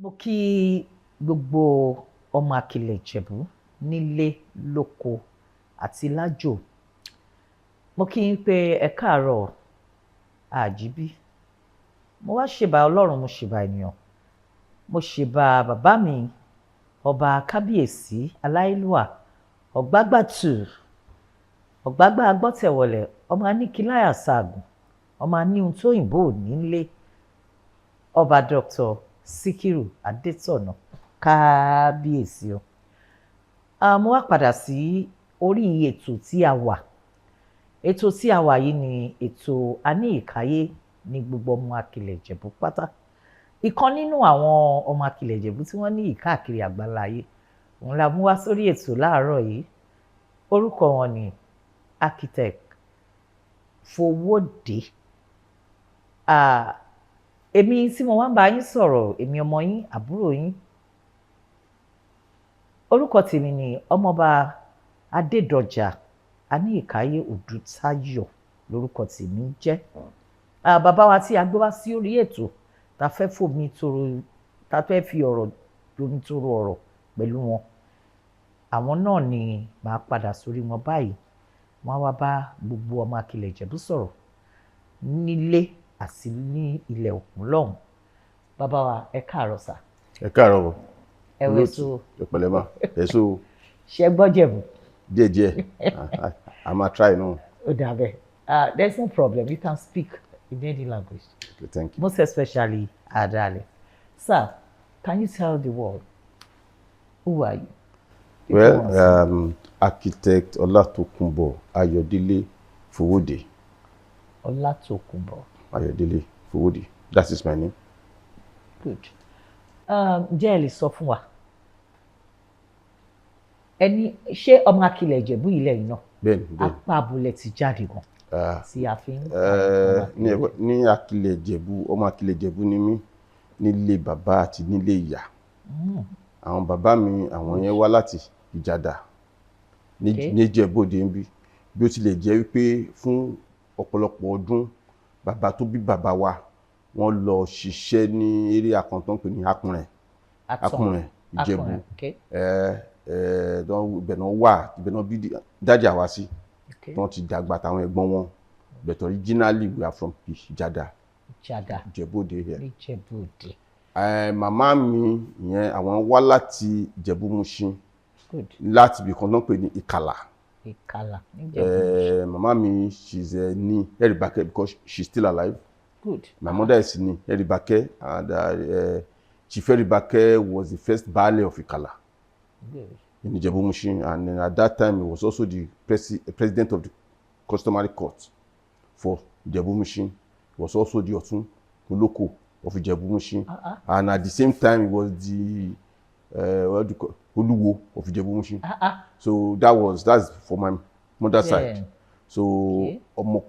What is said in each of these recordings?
Mo kí gbogbo ọmọ Akilẹ̀ Ìjẹ̀bú nílé, lóko àti lájò. Mo kí yín pé ẹ káàárọ̀ àjíbí. Mo wá ṣèbà Ọlọ́run, mo ṣèbà ènìyàn, mo ṣèbà bàbá mi, Ọba Kábíyèsí Aláìlúwà Ọ̀gbágbàtù Ọ̀gbágbá Agbọ́tẹ̀wọlẹ̀, ọmọ aníkíláyà ṣaàgùn, ọmọ aníhun tóyìnbó ò ní lé, Ọba Dr. Síkírù Adétọ̀nà, kábíyèsí o. Mo wá padà sí orí ètò tí a wà. Ètò tí a wà yìí ni ètò Aníyìkáyé ní gbogbo ọmọ Akilẹ̀ Ìjẹ̀bú pátá. Ìkan nínú àwọn ọmọ Akilẹ̀ Ìjẹ̀bú tí wọ́n ní ìkáàkiri àgbáláyé òun la mú wá sórí ètò láàárọ̀ yìí. Orúkọ wọn ni Architect Fowódé. Èmi tí mo wá ń bá yín sọ̀rọ̀, èmi ọmọ yín, àbúrò yín, orúkọ tèmi ni Ọmọọba Adédọjà Aníyìkáyé Òdùtayọ̀ lórúkọ tèmi ń jẹ́. Bàbá wa tí a gbé wá sí orí ètò, ta fẹ́ fòmí toro, ta fẹ́ fi ọ̀rọ̀ jomi toro ọ̀rọ̀ pẹ̀lú wọn, àwọn náà ni màá padà sórí wọn báyìí. Wọ́n á wá bá gbogbo ọmọ Akilẹ̀ Ìjẹ̀bú sọ̀rọ̀ nílé àti ní ilẹ̀ òkun lọ́hùn. Bàbá wa, ẹ káàárọ̀ sà. Ẹ káàárọ̀ o. Ẹ wẹ̀ so. Ẹ pẹ̀lẹ́ mà, ẹ so. Ṣe gbọ́ Jẹ̀bú? Díẹ̀ díẹ̀, a máa try náà. Ó dà bẹ́ẹ̀. There's no problem, you can speak in any language. Okay, thank you. Most especially Adale. Sir, can you tell the world who are you? People Well, want to know. Architect Olatokunbo Ayọ̀délé Fowódé. Olatokunbo. Ayọ̀délé Fowódé, that is my name. Good. Ǹjẹ́ ẹ lè sọ fún wa, ẹni ṣé ọmọ Akilẹ̀ Ìjẹ̀bú ilẹ̀ yìí náà? Bẹ́ẹ̀ni, bẹ́ẹ̀ni. Apá abúlé ti jáde gan Ah, tí a fi ń ní Akilẹ̀ Ìjẹ̀bú, ọmọ Akilẹ̀ Ìjẹ̀bú ni mí nílé bàbá àti nílé ìyá. Àwọn bàbá mi, àwọn yẹn wá láti Ìjàdà ní Ìjẹ̀bú Òde níbí. Bí ó tilẹ̀ jẹ́ wípé fún ọ̀pọ̀lọpọ̀ ọdún, bàbá tó bí bàbá wa, wọ́n lọ ṣiṣẹ́ ní area kan tó ń pè ní Akunrẹ̀. Akunrẹ̀ Ìjẹ̀bú. Akunrẹ̀, okay. Ẹ ẹ ibẹ̀ náà wà, ibẹ̀ náà bí dájà wá sí, tí wọ́n ti dàgbà àtàwọn ẹ̀gbọ́n wọn, but originally we are from Ìjàdà. Ìjàdà. Ìjẹ̀bú Òde here. Níjẹ̀bú Òde. Màmá mi ìyẹn, àwọn wá láti Ìjẹ̀bú Mushin, láti ibì kan tó ń pè ní Ìkàlà. Ìkàlà níjẹ̀bú Mushin. Màmá mi, she's ní Eribake because she's still alive. My mother is ní Eribake, and Chief Eribake was the first Baale of Ìkàlà in Ìjẹ̀bú Mushin, and then at that time he was also the president of the customary court for Ìjẹ̀bú Mushin. He was also the Ọ̀tún Olóko of Ìjẹ̀bú Mushin, and at the same time he was the what do you call, Olúwo of Ìjẹ̀bú Mushin. So that's for my mother side. So ọmọ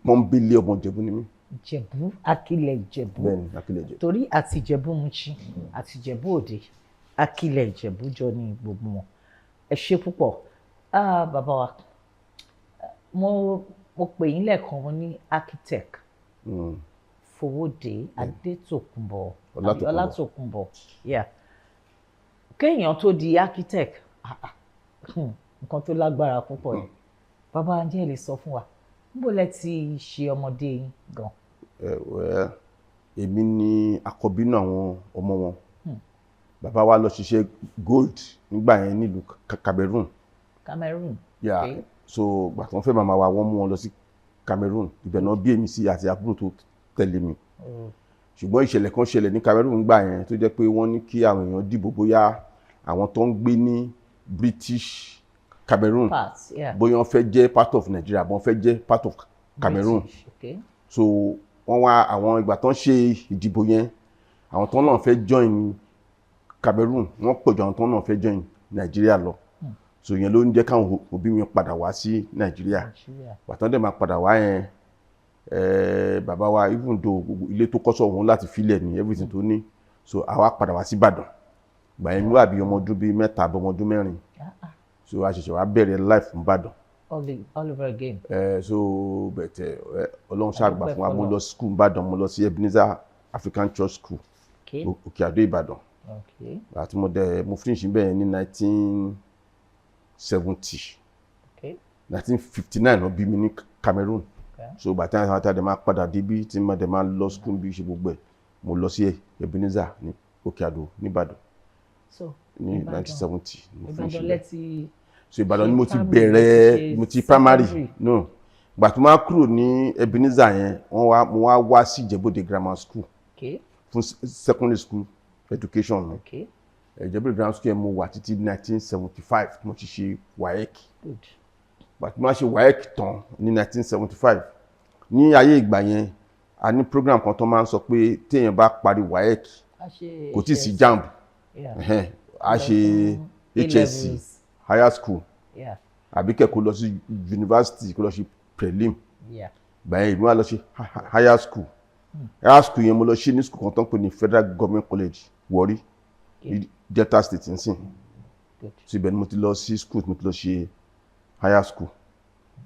pọ́nbélé ọmọ Ìjẹ̀bú ni mí. Ìjẹ̀bú, Akilẹ̀ Ìjẹ̀bú. Bẹ́ẹ̀ni, Akilẹ̀ Ìjẹ̀bú. Torí àti Ìjẹ̀bú Mushin àti Ìjẹ̀bú Òde, Akilẹ̀ Ìjẹ̀bú jọ ní gbogbo wọn. Ẹ ṣé púpọ̀. Ah, bàbá wa, mo pè yín lẹ́ẹ̀kan, mo ní Architect Fowódé Adétòkunbọ̀ àbí? Ọlátòkunbọ̀. Ọlátòkunbọ̀, yeah. Kéèyàn tó di architect, ah, ah, nǹkan tó lágbára púpọ̀ ni. Bàbá, ǹjẹ́ ẹ lè sọ fún wa níbo lẹ ti ṣe ọmọdé yín gan? Well, èmi ni àkọ́bí nínú àwọn ọmọ wọn. Bàbá wa lọ ṣiṣẹ́ gold nígbà yẹn nílùú Cameroon. Cameroon. Yeah. So gbà tí wọ́n fẹ́ màmá wa, wọ́n mú wọn lọ sí Cameroon. Ibẹ̀ náà bí èmi sí àti àbúrò tó tẹ̀lé mi. Ṣùgbọ́n ìṣẹ̀lẹ̀ kan ṣẹlẹ̀ ní Cameroon gbà yẹn tó jẹ́ pé wọ́n ní kí àwọn èèyàn dìbò bóyá àwọn tó ń gbé ní British Cameroon, Parts, yeah. bóyá wọ́n fẹ́ jẹ́ part of Nigeria, bóyá wọ́n fẹ́ jẹ́ part of Cameroon. British, okay. So wọ́n wá àwọn ìgbà tó ń ṣe ìdìbò yẹn, àwọn tó náà fẹ́ join Cameroon, wọ́n pọ̀ ju àwọn tó náà fẹ́ join Nigeria lọ. So yẹn ló ń jẹ́ káwọn òbí mi padà wá sí Nàìjíríà. Nigeria. Bàtàn dẹ̀ máa padà wá yẹn, bàbá wa, even though gbogbo ilé tó kọ́ sọ̀hún láti filẹ̀ ní everything tó ní, so àwa padà wá sí Ìbàdàn. Ìgbà yẹn mi wà bí ọmọ ọdún bíi 3 àbí ọmọ ọdún 4. So a ṣẹ̀ṣẹ̀ wá bẹ̀rẹ̀ life fún Ìbàdàn. All over again. So bẹ̀tẹ̀ Ọlọ́run ṣàgbà Adúpẹ́ fún wa, mo fọ́lọ́run. lọ school Ìbàdàn, mo lọ sí Ebenezer African Church School, Òkè Àdó, Ìbàdàn. Àti mo dẹ̀ mo finish bẹ́ẹ̀ ní 1970. 1959 wọ́n bí mi ní Cameroon. So bàtà àwọn àtàdé máa padà débí, tí mo dẹ̀ máa lọ school bí ṣe gbogbo ẹ̀, mo lọ sí Ebenezer ní Òkè Àdó nìbàdàn So ní Ìbàdàn. 1970 mo finish Ìbàdàn bẹ́ẹ̀. lẹ́tí. So Ìbàdàn ni mo ti Ṣe bẹ̀rẹ̀. primary, Mo ti primary. Secondary? No, gbà tó máa kúrò ní Ebenezer yẹn, wọ́n wá, mo wá wá sí Ìjẹ̀bú-Òde Grammar School fún secondary school education mi. Ìjẹ̀bú-Òde Grammar School yẹn mo wà títí 1975 tí mo ti ṣe WAEC. Gbà tí mo wá ṣe WAEC tán ní 1975, ní ayé ìgbà yẹn, a ní program kan tó máa ń sọ pé téèyàn bá parí WAEC, A ṣe kò tí ì sí HS. JAMB, ẹhẹ́n, a ṣe Lọ fún HSC, A-levels. Higher school, àbí kẹ̀ kó lọ sí university, kó lọ sí prelim. Ìgbà yẹn, ìlú wa lọ sí higher school. Higher school yẹn, mo lọ ṣe ní school kan tó ń pè ní Federal Government College, Warri, ní Delta State nsìn. So ibẹ̀ ni mo ti lọ sí school, mo ti lọ ṣe higher school.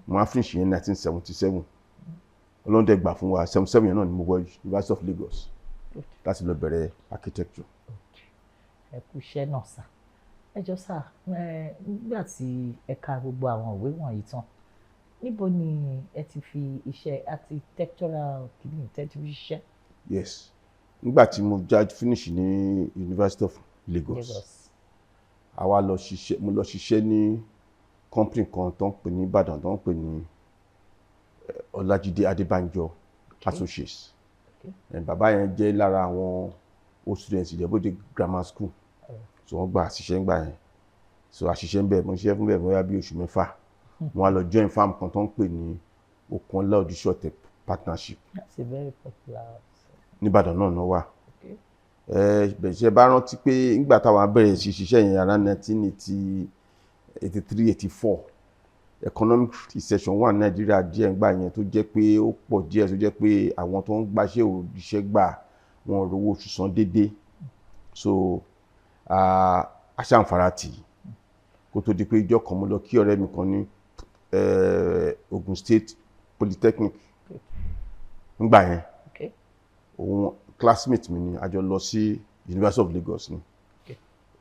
Mo wá finish yẹn 1977. Ọlọ́run dẹ̀ gbà fún wa, 77 yẹn náà ni mo wọ University of Lagos láti lọ bẹ̀rẹ̀ architecture. Ẹ kú iṣẹ́ náà, sir. Ẹ jọ sir, ẹ nígbà tí ẹ ka gbogbo àwọn ìwé wọ̀nyí tán, níbo ni ẹ ti fi iṣẹ́ architectural kìíní tẹ́ ti fi ṣiṣẹ́? Yes, nígbà tí mo já finish ní University of Lagos, Lagos. Àwa lọ ṣiṣẹ́, mo lọ ṣiṣẹ́ ní company kan tó ń pè ní Ìbàdàn, tó ń pè ní Ọlájídé Adébánjọ Associates. Bàbá yẹn jẹ́ lára àwọn old students Ìjẹ̀bú-Òde Grammar School, so wọ́n gba àṣìṣe ńgbà yẹn. So àṣìṣe ń bẹ̀, mo ṣiṣẹ́ fún bẹ̀ bóyá bí oṣù 6. Mo wá lọ join firm kan tó ń pè ní Okunola Odúṣọ̀tẹ̀ Partnership. That's a very popular Nìbàdàn náà náà wà. Ẹ bẹ̀ṣẹ̀ bá rántí pé nígbà táwọn bẹ̀rẹ̀ sí ṣiṣẹ́ yẹn, around 1983, 84, economic recession wà ní Nàìjíríà díẹ̀ ńgbà yẹn, tó jẹ́ pé ó pọ̀ díẹ̀, tó jẹ́ pé àwọn tó ń gbaṣẹ́ ò ríṣẹ́ gbà, wọn ò rówó oṣù san déédéé. So aṣáǹfàrà tì í kó tó di pé ìjọ kan, mo lọ kí ọ̀rẹ́ mi kan ní Ogun State Polytechnic ńgbà yẹn. Òun classmate mi ni, a jọ lọ sí University of Lagos ni,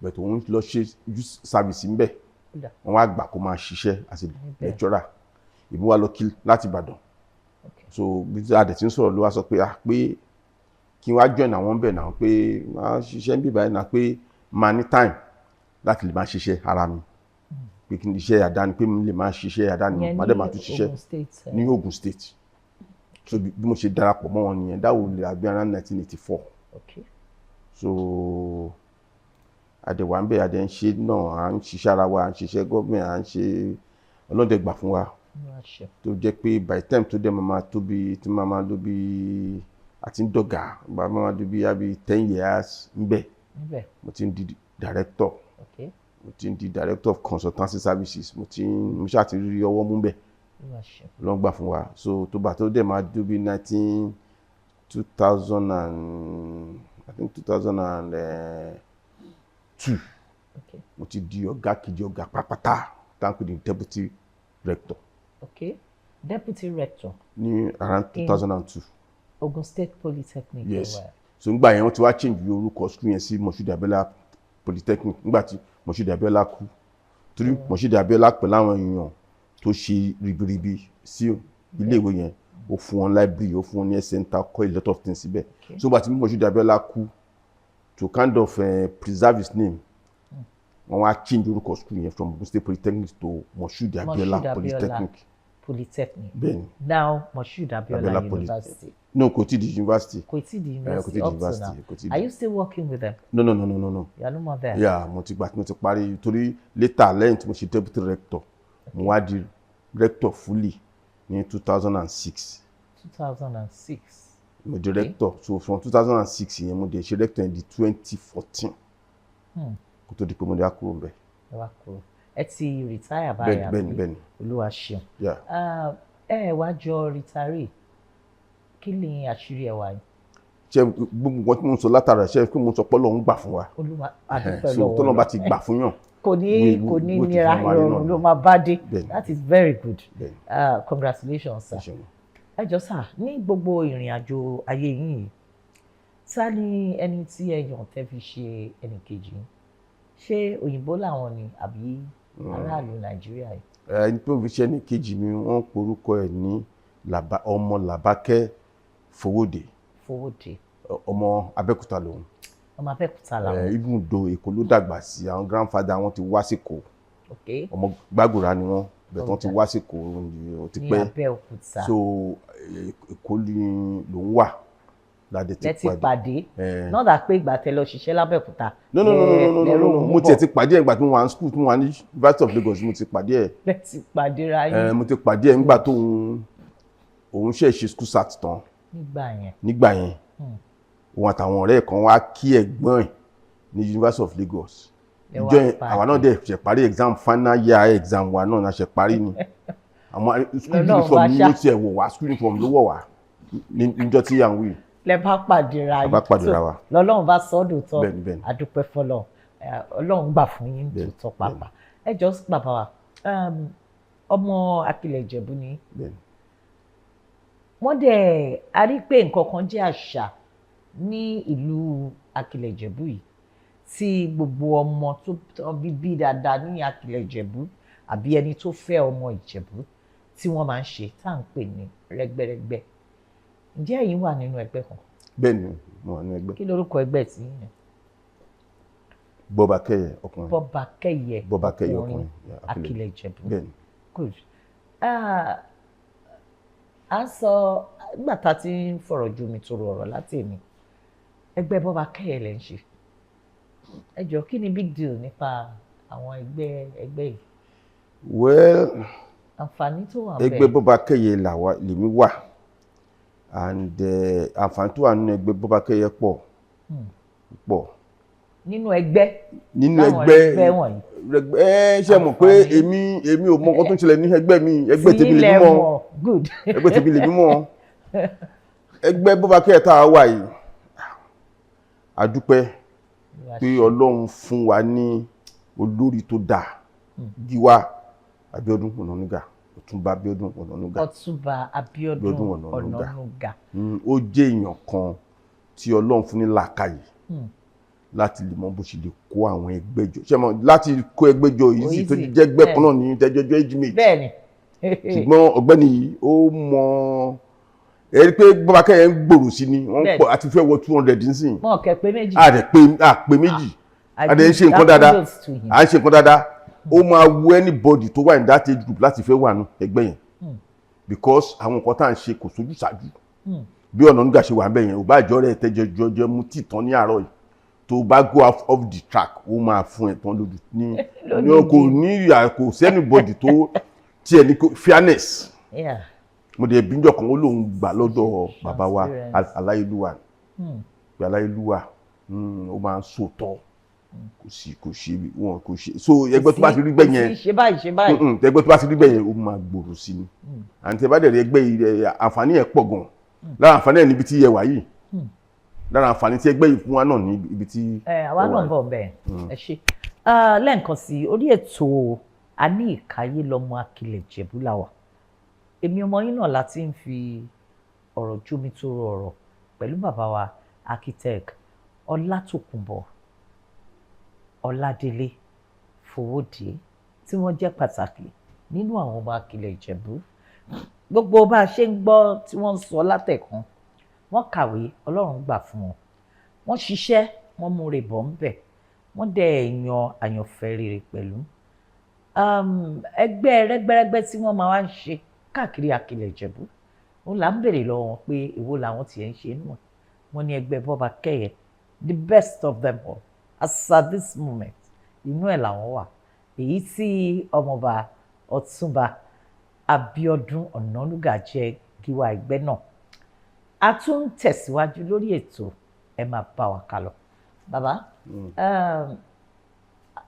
but òun lọ ṣe youth service ńbẹ̀. Ó dà. Wọ́n wá gbà kó máa ṣiṣẹ́ as a Níbẹ̀. lecturer. Ìbí wa lọ kí láti Ìbàdàn. So bí a dẹ̀ ti ń sọ̀rọ̀, ló wá sọ pé, ah, pé kí n wá join àwọn bẹ̀ náà, pé máa ṣiṣẹ́ ń bí báyìí náà, pé máa ní time láti lè máa ṣiṣẹ́ ara mi, pé kí n iṣẹ́ àdáni, pé mi lè máa ṣiṣẹ́ àdáni, Ìyẹn máa ní dẹ̀ máa tún ṣiṣẹ́ Ogun State. Ní Ogun State. So bí mo ṣe darapọ̀ mọ́ wọn nìyẹn. That will be around 1984. So àdẹ̀wà ń bẹ̀, àdẹ̀ ń ṣe náà, à ń ṣiṣẹ́ ara wa, à ń ṣiṣẹ́ gọ́ọ̀mẹ̀, à ń ṣe. Ọlọ́dẹ gbà fún wa, Olúwa ṣeun. tó jẹ́ pé by the time tó dẹ̀ máa tó bí tí máa máa lò bí àti ń dọ̀gà, bá máa lò bí àbí 10 years ń bẹ̀, Níbẹ̀. mo ti ń di director. Mo ti ń di director of consultancy services. Mo ti ń mo ṣáà ti rí ọwọ́ mú bẹ̀. Olúwa ṣeun. Ọlọ́run gbà fún wa. So tó bá tó dẹ̀ máa dé bí nineteen two thousand and, I think, 2002, mo ti di ọ̀gá kejì, ọ̀gá pátápátá tá à ń pè ní deputy rector. Okay. Deputy rector. Ní around 2002. Ogun State Polytechnic. Yes. Ọ̀wà. So ngbà yẹn, wọ́n ti wá change orúkọ school yẹn sí Moshood Abiola Polytechnic nígbà tí Moshood Abiola kú, torí Moshood Abiola pẹ̀lú àwọn èèyàn tó ṣe ribiribi sí iléèwé yẹn, ó fún wọn library, ó fún wọn ní health center, kọ́ a lot of things síbẹ̀. So gbà tí Moshood Abiola kú, to kind of preserve his name, wọ́n wá change orúkọ school yẹn from Ogun State Polytechnic to Moshood Abiola Moshood Abiola Polytechnic. Polytechnic. Bẹ́ẹ̀ni. Now Moshood Abiola Abiola Poly- University. No, kò tí di university. Kò tí di Eh, kò university tí di up to university, now. kò tí di. Are you still working with them? No, no, no, no, no, no. You are no more there. Yeah, mo ti gbà tí mo ti parí, torí later, lẹ́yìn tí mo ṣe deputy rector, mo wá di rector fully ní 2006. 2006. Mo di rector. So from 2006 yẹn, mo dẹ̀ ṣe rector yẹn di 2014 kó tó di pé mo dé wá kúrò ńbẹ̀. Ẹ wá kúrò. Ẹ ti retire báyìí, Bẹ́ẹ̀ni, bẹ́ẹ̀ni. àbí? Bẹ́ẹ̀ni. Olúwa ṣeun. Yeah. Ah, ẹ wá jọ retiree, kí ni àṣírí ẹwà yìí? Ṣe gbogbo nǹkan tí mo ń sọ látara, ṣe pé mo ń sọ pé Ọlọ́run gbà fún wa. Olúwa, àdúpẹ́ So lọ́wọ́ tọ́lọ́run bá Ọlọ́run. ti gbà fún yàn, Kò ní kò ní bó ti nira, fún wa rí náà ìrọ̀rùn ni. ló máa bá dé. Bẹ́ẹ̀ni. That is very good. Bẹ́ẹ̀ni. Ah, congratulations, sir. Ẹ ṣeun. Ẹ jọ sir, ní gbogbo ìrìn àjò ayé yín yìí, Ta ni ẹni tí ẹ yàn tẹ́ fi ṣe ẹnì kejì yín? Ṣé òyìnbó làwọn ni àbí aráàlú Nàìjíríà yìí? Ẹni tó fi ṣe ẹnì kejì mi, wọ́n porúkọ ẹ̀ ní ọmọ Làbákẹ́ Fowódé. Fowódé. Ọmọ Abẹ́òkúta lòun. Ọmọ Abẹ́òkúta làwọn. Ibùdó Èkó ló dàgbà sí. Àwọn grandfather wọn ti wá sí Èkó. Ọmọ Gbàgùrà ni wọ́n bẹ̀ tán ti wá sí Èkó, ó ti ní pẹ́. Abẹ́òkúta. So Èkó ni lòun wà ládé ti lẹ ti pàdé. Pàdé náà dà pé ìgbà tẹ́ lọ ṣiṣẹ́ lábẹ́òkúta. No, no, no, no, no, no, Lẹ́rọ no, no. òun Mo bọ̀. tiẹ̀ ti pàdé ẹ̀ nígbà tí mo wà ní school, tí mo wà ní University of Lagos, mo ti pàdé ẹ̀. Lẹ ti pàdé ra yín. Mo ti pàdé ẹ̀ nígbà tó òun ṣe ṣe school cert tán. Nígbà yẹn. Nígbà yẹn, òun àtàwọn ọ̀rẹ́ ẹ̀ kan wá kí ẹ̀gbọ́n ẹ̀ ní University of Lagos. Ẹ wá Ìjọ yẹn, pàdé. àwa náà dẹ̀ ṣe parí exam, final year exam wa náà la ṣe parí ni. Àwọn school Lọ́nà uniform bá ni ṣá. ló tiẹ̀ wọ̀ wá, school uniform ló wọ̀ wá níjọ́ tí à ń wí. Lẹ bá pàdé ra A yín. bá pàdé ra wa. Lọ́lọ́run bá sọ ọ́ dòótọ́. Bẹ́ẹ̀ni, bẹ́ẹ̀ni. Àdúpẹ́ fọlọ́run. Ọlọ́run gbà fún yín tòótọ́ pàápàá. Ẹ jọ, bàbá wa, ọmọ Akilẹ̀ Ìjẹ̀bú ni. Bẹ́ẹ̀ni. Wọ́n dẹ̀ a rí pé nǹkan kan jẹ́ àṣà ní ìlú Akilẹ̀ Ìjẹ̀bú yìí tí gbogbo ọmọ tó bí dáadáa ní Akilẹ̀ Ìjẹ̀bú àbí ẹni tó fẹ́ ọmọ Ìjẹ̀bú tí wọ́n máa ń ṣe, tá à ń pè ní rẹ́gbẹ́rẹ́gbẹ́. Ǹjẹ́ ẹ̀yin wà nínú ẹgbẹ́ kan? Bẹ́ẹ̀ni, mo wà nínú ẹgbẹ́. Kí lorúkọ ẹgbẹ́ tí yín yẹn? Bọ́bakẹ́yẹ ọkùnrin. Bọ́bakẹ́yẹ. Bọ́bakẹ́yẹ ọkùnrin, yeah, Akilẹ̀ Ìjẹ̀bú. Bẹ́ẹ̀ni. Good. Ah, à ń sọ nígbà tá a ti ń fọ̀rọ̀ jomi toro ọ̀rọ̀ láti èmi, ẹgbẹ́ Bọ́bakẹ́yẹ lẹ́ ń ṣe. Ẹ jọ, kí ni big deal nípa àwọn ẹgbẹ́ yìí? Well, àǹfààní tó wà ńbẹ̀. Ẹgbẹ́ Bọ́bakẹ́yẹ làwa lèmi wà, and àǹfààní tó wà nínú ẹgbẹ́ Bọ́bakẹ́yẹ pọ̀ pọ̀. Nínú ẹgbẹ́ Nínú láwọn ẹgbẹ́ ẹgbẹ́ wọ̀nyí. Ẹ ṣe mọ̀ pé Àǹfààní. èmi ò mọ nǹkan tó ń ṣẹlẹ̀ ní ẹgbẹ́ mi. Ẹgbẹ́ tí tèmi lèmi ilẹ̀ mọ̀. mọ̀, good. Ẹgbẹ́ tèmi lèmi mọ̀. Ẹgbẹ́ Bọ́bakẹ́yẹ tá a wà yìí, a dúpẹ́ pé Ọlọ́run fún wa ní olórí tó dáa, Gíwá Abíọ́dún Ọ̀nànúgà, Ọ̀túnba Abíọ́dún Ọ̀nànúgà. Ọ̀túnba Abíọ́dún Abíọ́dún Ọ̀nànúgà. Ọ̀nànúgà. Ó jẹ́ èèyàn kan tí Ọlọ́run fún ní làákàyè láti lè mọ bó ṣe lè kó àwọn ẹgbẹ́ jọ. Ṣé mo láti kó ẹgbẹ́ jọ yìí sì tó Easy. jẹ́ ẹgbẹ́ kan náà ní tẹ́jọ́jọ́ age mate. Ṣùgbọ́n ọ̀gbẹ́ni yìí, ó mọ ẹ rí i pé Bọ́bakẹ́yẹ ń gbòòrò sí ni, wọ́n ń pọ̀, àti fẹ́ wọ 200 nísìnyí. Mọ̀ kẹ́ pé méjì. A rẹ̀ pé a pé méjì, a dẹ̀ ń ṣe nǹkan dáadáa, Kudos to him. à ń ṣe nǹkan dáadáa. Ó máa wu anybody tó wà in that age group láti fẹ́ wà nù ẹgbẹ́ yẹn, because àwọn nǹkan tá à ń ṣe kò sójú ṣáájú. Bí Ọ̀nànúgà ṣe wà ń bẹ̀ yẹn, ò bá ìjọ rẹ̀ tẹ́jọ jọ mú tí tán ní àárọ̀ yìí, tó bá go off of the track, ó máa fún ẹ tán lójú ní ní kò ní ìyà, kò sí anybody tó tiẹ̀ ní fairness. Mo dẹ̀ bíjọ kan, ó lóun gbà lọ́dọ̀ bàbá wa Transparency. Aláyélúwà pé Aláyélúwà, ó máa ń sòótọ́, kò sí kò ṣe wọn kò ṣe. So ẹgbẹ́ tó bá ti rí bẹ́ẹ̀ yẹn, kò sí ṣe báyìí, ṣe báyìí. Ẹgbẹ́ tó bá ti rí bẹ́ẹ̀ yẹn, ó máa gbòòrò sí ni. Àǹtí ẹ bá dẹ̀ rí ẹgbẹ́ yìí, àǹfààní ẹ̀ pọ̀ gan. Lára àǹfààní ẹ̀ níbi tí ẹ wà yìí, lára àǹfààní tí ẹgbẹ́ yìí fún wa náà ní ibi tí Ẹ àwa ẹ wà náà ń yìí. bọ̀ bẹ́ẹ̀. Ẹ ṣe. Ah, lẹ́ẹ̀kan sí i, orí ètò Àní Ìkáyé lọ́mọ Akilẹ̀ Ìjẹ̀bú la wà. Èmi ọmọ yín náà la ti ń fi ọ̀rọ̀ jómitóró ọ̀rọ̀ pẹ̀lú bàbá wa, architect Ọlátòkùnbọ̀ Ọládélé Fowódé, tí wọ́n jẹ́ pàtàkì nínú àwọn ọmọ Akilẹ̀ Ìjẹ̀bú. Gbogbo bá a ṣe ń gbọ́ tí wọ́n ń sọ látẹ̀kan, wọ́n kàwé, Ọlọ́run gbà fún wọn, wọ́n ṣiṣẹ́, wọ́n múre bọ̀ ń bẹ̀, wọ́n dẹ̀ yan àyànfẹ́ rere pẹ̀lú ẹgbẹ́ rẹ́gbẹ́rẹ́gbẹ́ tí wọ́n máa wá ń ṣe káàkiri Akilẹ̀ Ìjẹ̀bú. Òun là ń béèrè lọ́wọ́ wọn pé èwo làwọn tiẹ̀ ń ṣe nù ẹ̀. Wọ́n ní ẹgbẹ́ Bọ́bakẹ́yẹ, the best of them all as at this moment, inú ẹ̀ làwọn wà, èyí tí ọmọọba Ọ̀túnba Abíọ́dún Ọ̀nànúgà jẹ́ gíwá ẹgbẹ́ náà. A tún ń tẹ̀síwájú lórí ètò, ẹ máa bá wa kálọ. Bàbá,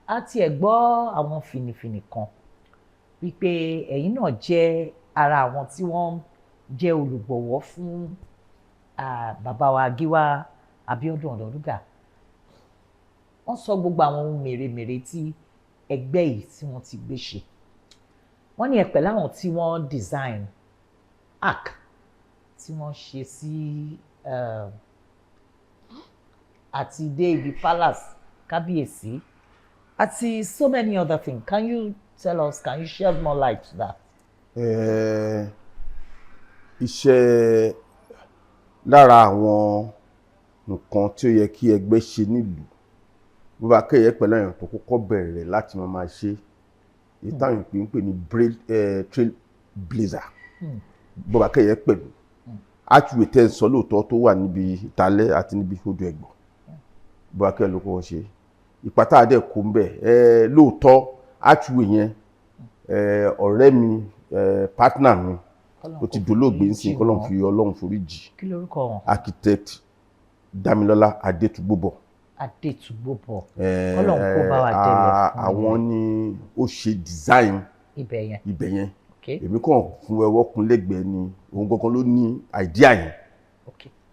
a tiẹ̀ gbọ́ àwọn fìnnìfìnnì kan wípé ẹ̀yin náà jẹ́ ara àwọn tí wọ́n jẹ́ olùgbọ̀wọ́ fún bàbá wa gíwá Abíọ́dún Ọ̀nànúgà. Wọ́n sọ gbogbo àwọn ohun mèremère tí ẹgbẹ́ yìí tí wọ́n ti gbé ṣe. Wọ́n ní ẹ pẹ̀lú àwọn tí wọ́n design ark tí wọ́n ṣe sí Àti dé ibi palace kábíyèsí àti so many other things. Can you tell us, can you shed more light to that? Iṣẹ́ lára àwọn nǹkan tí ó yẹ kí ẹgbẹ́ ṣe nílùú, Bọ́ba Kẹ́yẹ pẹ̀lú àwọn tó kọ́kọ́ bẹ̀rẹ̀ láti máa ṣe èyí táwọn ìpè ń pè ní trail blazer. Bọ́ba Kẹ́yẹ pẹ̀lú archway tẹ́ ń sọ lóòótọ́ tó wà níbi ìtàlẹ́ àti níbi odò ẹ̀gbọ́n, Bọ́ba Kẹ́yẹ ló kọ́kọ́ ṣe. Ìpátá tá a dẹ̀ kó ń bẹ̀ lóòótọ́, archway yẹn, ọ̀rẹ́ mi, partner mi ó ti dolóògbé ń sìn, kọ́lọ́n fi Ọlọ́run forí jì. Kí lorúkọ wọn? Architect Dámilọ́lá Adétúgbòbọ̀. Adétúgbòbọ̀, Ọlọ́run kó bá wa délẹ̀ fún. Àwọn ni ó ṣe design ibẹ̀ yẹn. Ibẹ̀ yẹn. Èmi kàn fún ẹwọ́ kun lẹ́gbẹ̀ẹ́ ni. Òun gangan ló ní idea yẹn,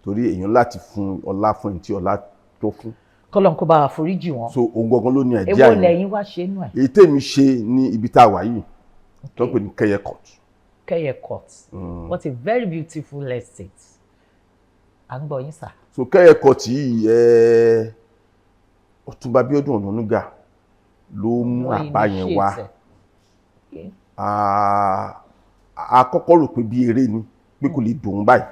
torí èèyàn láti fún ọlá fún ẹni tí ọlá tó fún. Kọ́lọ́n kó bá wa foríjì wọn. So òun gangan ló ní idea Èwo yẹn. lẹ́yìn wá ṣe nù ẹ̀? Èyí tèmi ṣe ní ibi tá a wà yìí tó ń pè ní Kẹ́yẹ Court. Kẹ́yẹ Court. What a very beautiful estate. À ń gbọ́ yín, sà. So Kẹ́yẹ Court yìí, Ọ̀túnba Bíọ́dún Ọ̀nànúgà ló mú Wọ́n àbá yẹn wá. initiate ẹ̀. A kọ́kọ́ rò pé bí eré ni, pé kò lè dùn báyìí,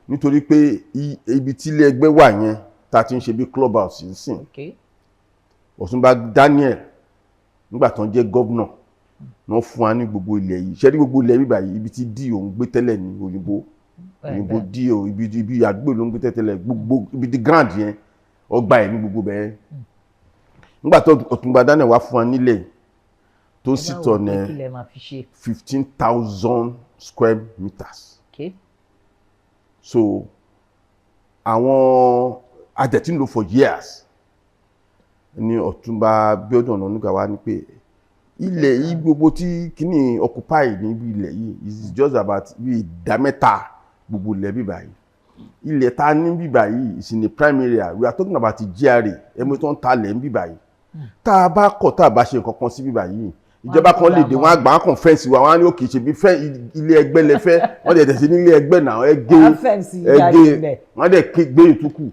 nítorí pé ibi tí ilé ẹgbẹ́ wà yẹn tá a ti ń ṣe bí club house nísìn, Ọ̀túnba Daniel, nígbà tó ń jẹ́ governor, wọ́n fún wa ní gbogbo ilẹ̀ yìí. Ṣé ní gbogbo ilẹ̀ bíbà yìí, ibi tí dí òun gbé tẹ́lẹ̀ ní òyìnbó, òyìnbó dí o, ibi àdúgbò ló ń gbé tẹ́lẹ̀, gbogbo ibi tí ground yẹn, ọgbà ẹ̀ ní gbogbo bẹ́ẹ̀. Nígbà tó Ọ̀túnba Daniel wá fún wa nílẹ̀ tó sì tọ̀nà Kí lẹ máa fi ṣe? 15,000 square meters. So àwọn adẹ̀tí ń lò for years ní Ọ̀túnba Bíọ́dún Ọ̀nànúgà wá ní pé ilẹ̀ yìí, gbogbo tí kíní occupy níbi ilẹ̀ yìí is just about bí ìdá mẹ́ta gbogbo ilẹ̀ bíbà yìí. Ilẹ̀ tá a ní bíbà yìí is in a prime area. We are talking about the GRA ẹ̀mí tó ń ta ilẹ̀ ń bíbà yìí. Tá a bá kọ̀, tá a bá ṣe nǹkan kan sí bíbà yìí, ìjọba kan lè dé, wọ́n á gbà, wọ́n kàn fence wa. Wọ́n á ní òkè ṣe bí fẹ́ ilé ẹgbẹ́ lẹ fẹ́. Wọ́n dẹ̀ tẹ̀sí ní ilé ẹgbẹ́ náà, ẹ gé, Wọ́n á fence ẹ jáde gé ńbẹ̀. Wọ́n á dẹ̀ gbé ìtúkù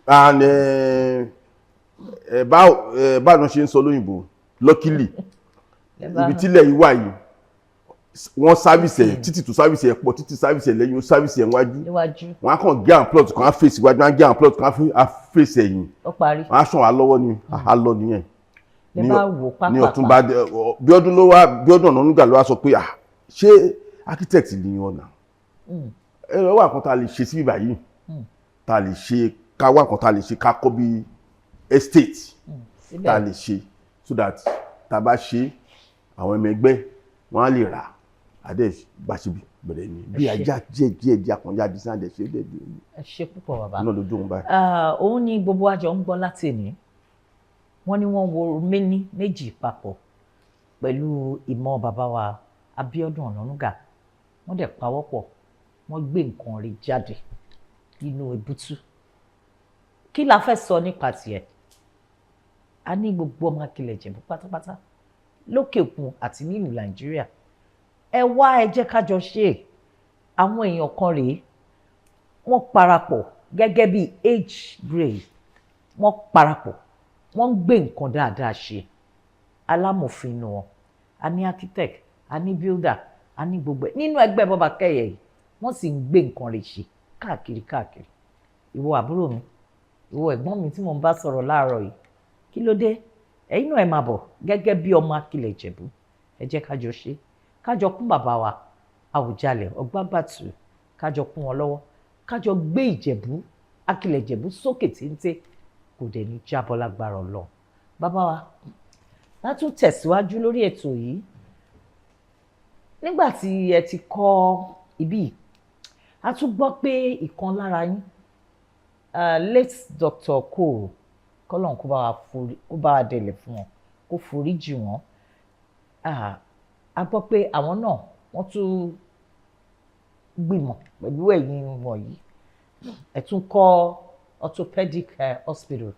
and ẹ báwo ẹ báwo ṣe ń sọ lóyìnbó, luckily, ibi tílẹ̀ yìí wà yìí, wọ́n service ẹ̀ títì tó service ẹ̀ pọ̀, títì service ẹ̀ lẹ́yìn, ó service ẹ̀ níwájú. Níwájú. Wọ́n á kàn gé àwọn plot kan, á face iwájú, wọ́n á gé àwọn plot kan, á face ẹ̀yìn. Ó parí. Wọ́n á sàn wá lọ́wọ́ ni, á lọ nìyẹn. Lẹ bá wò pápápá. Ní Ọ̀túnba Bíọ́dún ló wá, Bíọ́dún Ọ̀nànúgà ló wá sọ pé, ah, ṣé architect ni ọ̀nà ẹ lọ wá nǹkan tá a lè ṣe sí ibà yìí, tá a lè ṣe, ká wá nǹkan tá a lè ṣe, ká kọ́ bí estate tá a lè ṣe, so that tá a bá ṣe, àwọn ọmọ ẹgbẹ́ wọn á lè rà adé bá ṣe bẹ̀rẹ̀ ni bí Ẹ ṣé. Ajá díẹ̀ díẹ̀ díẹ̀ àkànjá design dẹ̀ ṣe dẹ̀ dẹ̀. Ẹ ṣé púpọ̀, bàbá. Náà lójú òun báyìí. Ah, òun ni gbogbo àjọ ń gbọ́ láti ní. Wọ́n ní wọ́n wo méní méjì papọ̀ pẹ̀lú ìmọ̀ bàbá wa Abíọ́dún Ọ̀nànúgà. Wọ́n dẹ̀ pawọ́pọ̀, wọ́n gbé nǹkan rí jáde nínú ebútú. Kí la fẹ́ sọ nípa tiẹ̀? A ní gbogbo ọmọ Akilẹ̀ Ìjẹ̀bú pátápátá lókè òkun àti nílùú Nàìjíríà, ẹ wá, ẹ jẹ́ ká jọ ṣe é. Àwọn èèyàn kan rèé, wọ́n parapọ̀ gẹ́gẹ́ bí age grade, wọ́n parapọ̀, wọ́n ń gbé nǹkan dáadáa ṣe. Alámòfin nù wọn, a ní architect, a ní builder, a ní gbogbo ẹ̀ nínú ẹgbẹ́ Bọ́ba Kẹ́yẹ yìí. Wọ́n sì ń gbé nǹkan rẹ̀ ṣe káàkiri káàkiri. Ìwọ àbúrò mi, ìwọ ẹ̀gbọ́n mi tí mò ń bá sọ̀rọ̀ láàárọ̀ yìí, kí ló dé? Ẹ̀yin náà, ẹ máa bọ̀ gẹ́gẹ́ bí ọmọ Akilẹ̀ Ìjẹ̀bú. Ẹ jẹ́ ká jọ ṣe, ká jọ kún bàbá wa Àwùjalẹ̀ Ọgbágbàtù, ká jọ kún wọn lọ́wọ́, ká jọ gbé Ìjẹ̀bú, Akilẹ̀ Ìjẹ̀bú sókè téńté. Kò dẹ̀ ní jábọ́ lágbára Ọlọ́run. Bàbá wa, látún tẹ̀síwájú lórí ètò yìí. Nígbà tí ẹ ti kọ́ ibí yìí, a tún gbọ́ pé ìkan lára yín, late Dr. Cole, kọ́lọ́n kó bá wa forí, kó bá wa dẹ̀lẹ̀ fún wọn, kó forí jì wọ́n. A gbọ́ pé àwọn náà wọ́n tún gbìmọ̀ pẹ̀lú ẹ̀yin wọ̀nyí, ẹ̀ tún kọ́ orthopedic hospital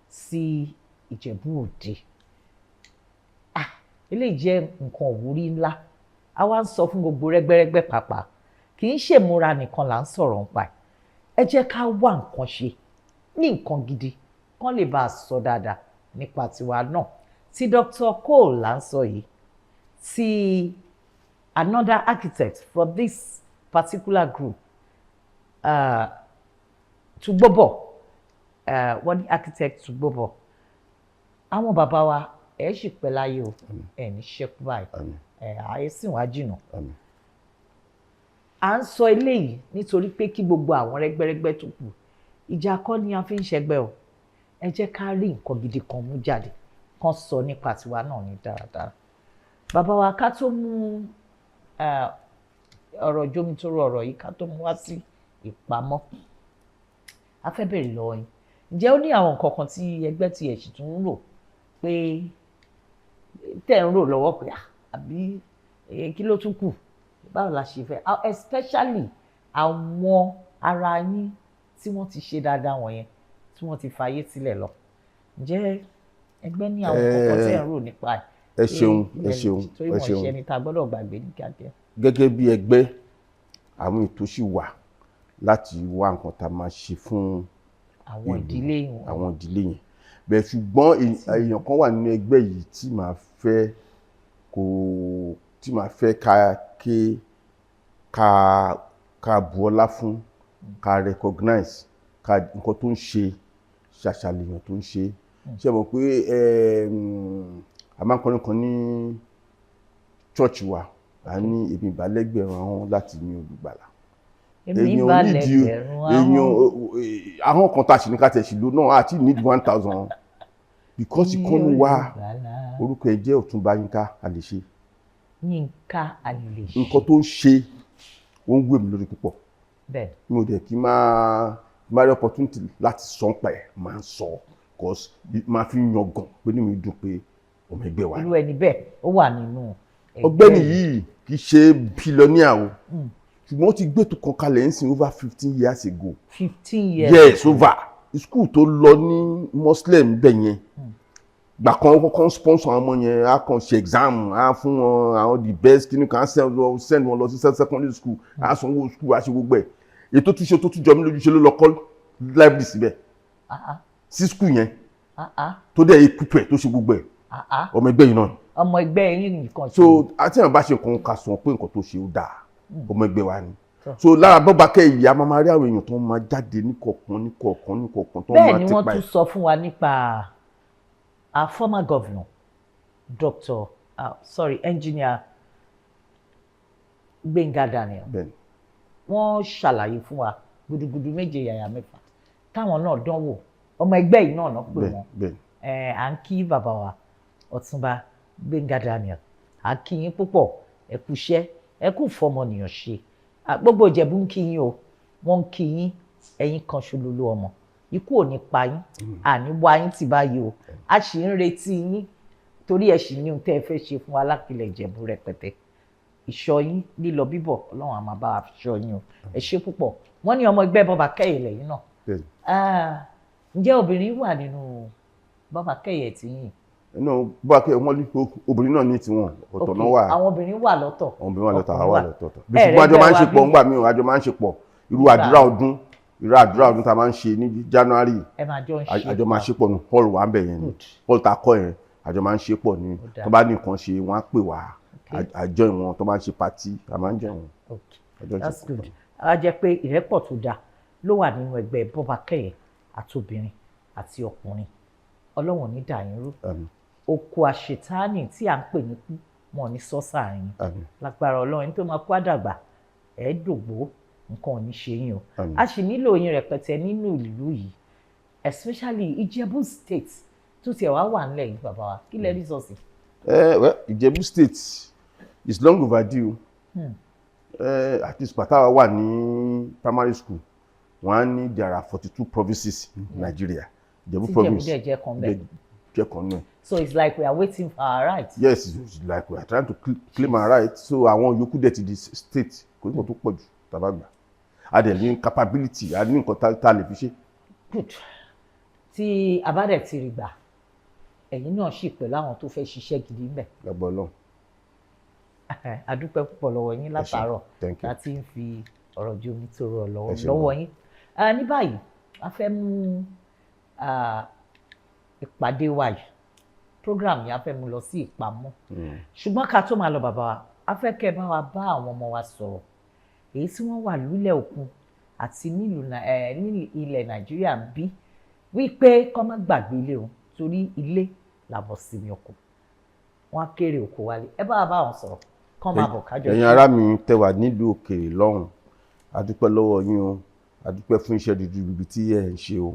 sí Ìjẹ̀bú Òde. Ah, eléyìí jẹ́ nǹkan òwúrí ńlá. A wá ń sọ fún gbogbo rẹ́gbẹ́rẹ́gbẹ́ pàápàá, kì í ṣèmúra nìkan là ń sọ̀rọ̀ nípa ẹ̀. Ẹ jẹ́ ká wá nǹkan ṣe. Ní nǹkan gidi kán lè bá a sọ dáadáa nípa tiwa náà. Tí Dr. Cole là ń sọ yìí, tí another architect for this particular group, Tugbobo, wọ́n ní architect Tugbobo. Àwọn bàbá wa, ẹ̀ sì pẹ́ láyé o, ẹ̀ ní ṣẹ́kú báyìí. Àmín. Ẹ̀ àyè sì wá jìnnà. Àmín. À ń sọ eléyìí nítorí pé kí gbogbo àwọn rẹ́gbẹ́rẹ́gbẹ́ tó kù, ìjà kọ́ ni a fi ń ṣẹgbẹ́ o. Ẹ jẹ́ ká rí nǹkan gidi kan mú jáde kan sọ nípa tiwa náà ní dáradára. Bàbá wa, ká tó mú ọ̀rọ̀ jómitóró ọ̀rọ̀ yìí, ká tó mú wá sí ìpamọ́, a fẹ́ bèrè lọ́wọ́ yín, ǹjẹ́ ó ní àwọn nǹkan kan tí ẹgbẹ́ tí ẹ̀ sì tún ń rò pé tẹ̀ ń rò lọ́wọ́ pé, ah, àbí kí ló tún kù, báwo la ṣe fẹ́? Ah, especially àwọn ara yín tí wọ́n ti ṣe dáadáa wọ̀nyẹn, tí wọ́n ti fàyè sílẹ̀ lọ, ǹjẹ́ ẹgbẹ́ ní àwọn nǹkan kan tí ẹ̀ ń rò nípa ẹ̀? Ẹ ṣeun, ẹ ṣeun. Torí Ẹ wọ́n ṣeun. ṣe ẹni tá a gbọ́dọ̀ gbàgbé ní kíákíá. Gẹ́gẹ́ bí ẹgbẹ́, àwọn ètò sì wà láti wá nǹkan tá a máa ṣe fún àwọn ìlú, ìdílé wọn. Àwọn ìdílé yẹn bẹ́ẹ̀. Ṣùgbọ́n èèyàn kan wà nínú ẹgbẹ́ yìí tí màá fẹ́ kó tí màá fẹ́ ká ké ká ká bu ọlá fún, ká recognize ká nǹkan tó ń ṣe, ṣàṣàlèyàn tó ń ṣe. Ṣe mọ̀ pé a máa ń kọrin kan ní church wa, a ní, "Èmi ìbálẹ́gbẹ̀rún ahọ́n láti ní olùgbàlà." Èmi Èèyàn bá nídìí lẹ́gbẹ̀rún èèyàn ahọ́n. Ahọ́n kan tá a sì ní ká tẹ̀ sí lò náà, àti need 1,000, because ìkànnì wa, Olùgbàlà. orúkọ ẹ̀ jẹ́ Ọ̀túnba Yínká Àlèṣe. Yínká Àlèṣe. Nǹkan tó ń ṣe, ó ń wé mi lórí púpọ̀. Mi ò dẹ̀ kí máa rí opportunity láti sọ ń pa ẹ̀, máa ń sọ, cause máa fi ń yangàn pé ní mi dùn pé ọmọ ẹgbẹ́ wa ni. Irú ẹni bẹ́ẹ̀ ó wà nínú ẹgbẹ́. Ọ̀gbẹ́ni yìí kì í ṣe billionaire o, ṣùgbọ́n ó ti gbé ètò kan kalẹ̀ ń sìn over 15 years ago. 15 years. Yes, over school tó lọ ní Muslim bẹ̀ yẹn, gbà kan ó kọ́kọ́ ń sponsor àwọn ọmọ yẹn, á kàn ṣe exam, á fún wọn àwọn the best kí ni kan, á send wọn lọ sí secondary school, á sanwó school, á ṣe gbogbo ẹ̀. Ètò túnṣe tó tún jọ mí lójú, ṣe ló lọ kọ́ library síbẹ̀, sí school yẹn, tó dẹ̀ equip ẹ̀, tó ṣe gbogbo ẹ̀. Ọmọ ẹgbẹ́ yìí náà ni. Ọmọ ẹgbẹ́ yín nìkan. So àti àwọn bá ṣe nǹkan, ká sọ pé nǹkan tó ṣe ó dáa, ọmọ ẹgbẹ́ wa ni. Tọ́. So lára bọ́ba kẹ́yì, a máa rí àwọn èèyàn tó máa jáde ní kọ̀ọ̀kan, ní kọ̀ọ̀kan, ní kọ̀ọ̀kan, tó Bẹ́ẹ̀ máa ni wọ́n tipa tún ẹ̀. sọ fún wa nípa our former governor, Doctor, sorry, Engineer Gbénga Daniel. Bẹ́ẹ̀ni. Wọ́n ṣàlàyé fún wa gudugudu méje yàyà mẹ́fà táwọn náà dánwò. Ọmọ ẹgbẹ́ yìí náà pè wọ́n. À ń kí bàbá wa Ọ̀túnba Gbénga Daniel, à ń kí yín púpọ̀. Ẹ kú iṣẹ́, ẹ kú fọmọnìyàn ṣe. Gbogbo Ìjẹ̀bú ń kí yín o, wọ́n ń kí yín. Ẹ̀yin kan ṣololo ọmọ, ikú ò ní pa yín, àní wá yín tì báyìí o. A sì ń retí yín torí ẹ sì ní ohun tẹ́ ẹ fẹ́ ṣe fún alákìlẹ̀ Ìjẹ̀bú rẹpẹtẹ. Ìṣọ́ yín, lílọ bíbọ̀, Ọlọ́run á máa bá wa fi ṣọ́ yín o. Ẹ ṣé púpọ̀. Wọ́n ní ọmọ ẹgbẹ́ Bọ́ba Kẹ́yẹ lẹ́yìn náà. Bẹ́ẹ̀ni. Ah, ǹjẹ́ obìnrin wà nínú Bọ́ba Kẹ́yẹ tí yín? Inú bọ́ba kẹ́yẹ, wọ́n ní obìnrin náà ní tiwọn ọ̀tọ̀ náà wà. Àwọn obìnrin wà lọ́tọ̀. Àwọn obìnrin wà lọ́tọ̀, àwa Ọkùnrin wà wà. lọ́tọ̀ọ̀tọ̀. Ẹ Ṣùgbọ́n àjọ máa ń rẹ́gbẹ́ ṣe wa pọ̀ bí? ńgbà míì, àjọ máa ń ṣe pọ̀. Irú àdúrà ọdún tá a máa ń ṣe ní January, Ẹ máa jọ ń ṣe. àjọ máa ṣe pọ̀ ní hall wa ń bẹ̀ yẹn ni. Good. Hall tá a kọ́ yẹn, àjọ máa ń ṣe pọ̀ ní. Ó dáa. Tó bá ní nǹkan ṣe, wọ́n á pè wá, àjọ ìwọ̀n tó bá ń ṣe party, a máa ń jẹ́ wọn. Àjọ ń ṣe That's pọ̀. good. A jẹ́ pé ìrẹ́pọ̀ tó dáa ló wà nínú ẹgbẹ́ Bọ́ba Kẹ́yẹ, àtobìnrin àti ọkùnrin. Ọlọ́run ò ní dà yín rú. Àmín. Oko àṣetánì tí à ń pè ní kú, wọn ò ní sọ sáàrin yín. Àmín. Lágbára Ọlọ́run, ẹni tó máa kú àdàgbà ẹ̀ dògbó, nǹkan ò ní ṣe yín o. Àmín. A sì nílò yín rẹpẹtẹ nínú ìlú yìí, especially Ìjẹ̀bú State tó tiẹ̀ wá wà nílẹ̀ yìí. Bàbá wa, kí lẹ rí sọ sí? Well, Ìjẹ̀bú State is long overdue. At least pàtàkì wà ní primary school, wọ́n á ní there are 42 provinces in Nigeria. Ìjẹ̀bú Tí Ìjẹ̀bú province dẹ̀ jẹ́ kan bẹ́ẹ̀. Jẹ́ kan náà. So it's like we are waiting for our rights. Yes, it's like we are trying to claim our rights. So àwọn yòókù dẹ̀ ti di state, kò ní nǹkan tó pọ̀ jù tàbá gbà. A dẹ̀ ní capability, a ní nǹkan tá a lè fi ṣe. Good. Tí a bá dẹ̀ ti rí gbà, ẹ̀yin náà sì pẹ̀lú àwọn tó fẹ́ ṣiṣẹ́ gidi ńbẹ̀. Lágbọ́ Ọlọ́run. A dúpẹ́ púpọ̀ lọ́wọ́ yín látàárọ̀ Thank you. láti ń fi ọ̀rọ̀ jomi toro Ẹ ṣé lọ́wọ́ gan. yín. Ní báyìí, a fẹ́ mú Ìpàdé wa yìí, program yìí, a fẹ́ mú lọ sí ìpamọ́, ṣùgbọ́n ká tó máa lọ, bàbá wa, a fẹ́ kẹ́ ẹ bá wa bá àwọn ọmọ wa sọ̀rọ̀, èyí tí wọ́n wà lúlẹ̀ òkun àti nílùú ní ilẹ̀ Nàìjíríà ń bí, wípé kọ́ má gbàgbé ilé o, torí ilé làbọ̀ sinmi oko. Wọ́n á kéré oko wálé. Ẹ bá wa bá wọn sọ̀rọ̀, kọ́ máa bọ̀ kájọ Ẹ̀yin ṣe. ará mi tẹ́ wà nílùú òkèèrè lọ́hùn, a dúpẹ́ lọ́wọ́ yín o. A dúpẹ́ fún iṣẹ́ ribiribi tí ẹ̀ ń ṣe o.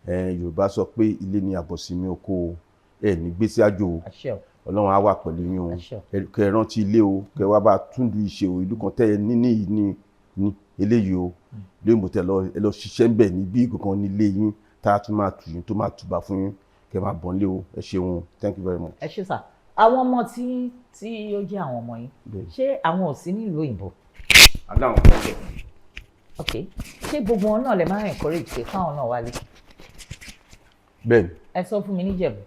Yorùbá sọ pé ilé ni àbọ̀sinmi oko o. Ẹ ní gbèsè àjò o. Àṣẹ o. Ọlọ́run á wà pẹ̀lú yín o. Àṣẹ o. Kẹ́ ẹ rántí ilé o, kẹ́ ẹ wá bá túndú ìṣe o. Ìlú kan tẹ́ ẹ ní ní ní ní eléyìí o, lóyìnbó tẹ́ lọ, ẹ lọ ṣiṣẹ́ ń bẹ̀ ní bí kankan nílé yín, tá a tún máa tù yín, tó máa tùbà fún yín. Kẹ́ ẹ máa bọ̀ nílé o. Ẹ ṣeun o. Thank you very much. Ẹ ṣé sà. Àwọn ọmọ tí ó jẹ́ àwọn ọmọ yín, ṣé àwọn ò sí nílùú òyìnbó? Adáhùn. Ok, ṣé gbogbo wọn náà lè máa encourage pé káwọn náà wálé? Bẹ́ẹ̀ni. Ẹ sọ fún mi níjẹ̀bú.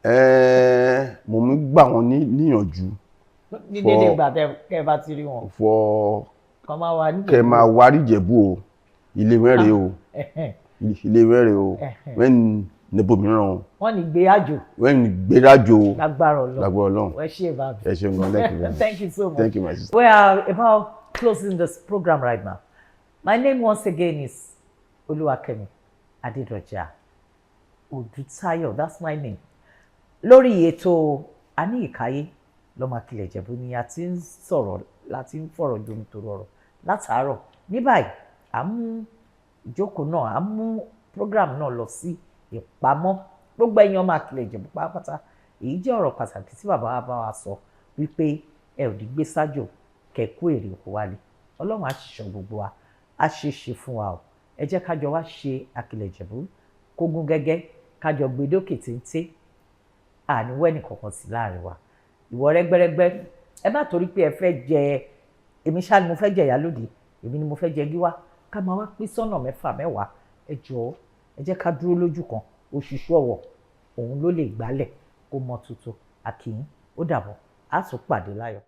Ẹ̀ẹ́, mo ń gbà wọ́n níyànjú. Ní dédé ìgbà tẹ́ bá ti rí wọn, fọ kàn máa wà níjẹ̀bú. Kẹ́ máa wárí Ìjẹ̀bú o. Ilé wẹ́rẹ́ o. Ilé wẹ́rẹ́ o. Wẹ́n níbòmíràn o. Wọ́n ní gbé àjò. Wẹ́n gbérájò o. Lágbára Ọlọ́run. Lágbára Ọlọ́run. Ẹ ṣé, bàbá. Ẹ ṣeun gan. Thank you very much. Thank you so much. Thank you, my sister. We are about closing this program right now. My name once again is Oluwakemi Adedoja Odutayo. That's my name. Lórí ètò Aníyìkáyé lọ́mọ Akilẹ̀ Ìjẹ̀bú ni a ti ń sọ̀rọ̀, láti ń fọ̀rọ̀ jomitoro ọ̀rọ̀ látàárọ̀. Ní báyìí, à ń mú ìjókòó náà, à ń mú program náà lọ sí ìpamọ́. Gbogbo ẹ̀yin ọmọ Akilẹ̀ Ìjẹ̀bú pátápátá, èyí jẹ́ ọ̀rọ̀ pàtàkì tí bàbá wa bá wa sọ wípé ẹ ò ní gbé sájò, kẹ̀kú èrè òkú wálé. Ọlọ́run á ṣiṣọ́ gbogbo wa, á ṣe é ṣe fún wa o. Ẹ jẹ́ ká jọ wá ṣe Akilẹ̀ Ìjẹ̀bú kógún gẹ́gẹ́, ká jọ gbé dókè téńté. Àní wẹ́nì kankan sí láàrin wa. Ìwọ rẹ́gbẹ́rẹ́gbẹ́, ẹ má torí pé ẹ fẹ́ jẹ, èmi ṣáà ni mo fẹ́ jẹ ìyálóde, èmi ni mo fẹ́ jẹ gíwá, ká máa wá pín sọ́nà mẹ́fà, mẹ́wàá. Ẹ jọ̀ọ́, ẹ jẹ́ ká dúró lójú kan. Òṣùṣù ọwọ̀ òun ló lè gbálẹ̀ kó mọ́ tuntun. Àkìyín, ó dàbọ̀, á tún pàdé láyọ̀.